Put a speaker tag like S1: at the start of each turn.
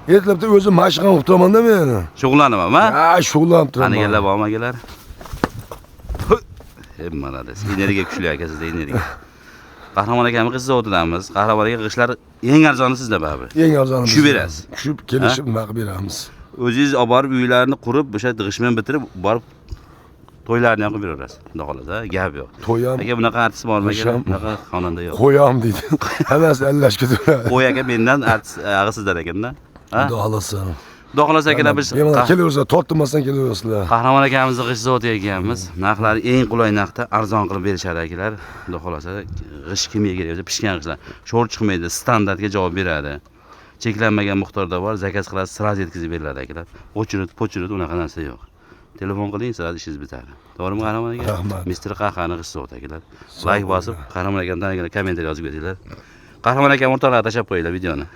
S1: Ertalabda o'zim mashq ham qilib turaman-da men.
S2: Shug'ullanaman, ha?
S1: Ha, shug'ullanib turaman.
S2: Qani bormi akalar? Hey, молодец. Energiya kuchli aka sizda, energiya. Qahramon akamiz g'isht zavodidamiz. Qahramon aka, g'ishtlar eng arzoni sizda baribir.
S1: Eng arzoni.
S2: Tushib berasiz.
S1: Tushib kelishib nima qilib beramiz.
S2: O'zingiz olib borib uylarni qurib, o'sha g'isht bilan bitirib, borib to'ylarni ham qilib beraverasiz. Xudo xohlasa, gap yo'q.
S1: To'y ham,
S2: Aka, bunaqa artist bormi aka?
S1: G'isht ham.
S2: Bunaqa xonanda yo'q.
S1: Qo'yam deydi. Hammasi allashga turadi.
S2: Qo'y aka mendan, artist ag'i sizdan ekanda. Ha?
S1: Xudo xohlasa.
S2: Xudo xohlasa akalar, biz
S1: Bemalol kelaversa, tortinmasdan kelaverasizlar.
S2: Qahramon akamizni g'isht zavodiga kelganmiz. Narxlari eng qulay narxda, arzon qilib berishadi akalar. Xudo xohlasa, g'isht kimga kerak bo'lsa, pishgan g'ishtlar. Sho'r chiqmaydi, standartga javob beradi. Cheklanmagan miqdorda bor, заказ qilasiz, сразу yetkazib beriladi akalar. Очередь, почередь unaqa narsa yo'q. Telefon qiling, сразу ishingiz bitadi. To'g'rimi, Qahramon aka?
S1: Rahmat.
S2: Mister Qahani g'isht zavodi akalar. Layk bosib, Qahramon akamdan kommentariy yozib ketinglar. Qahramon akam o'rtoqlarga tashlab qo'yinglar videoni.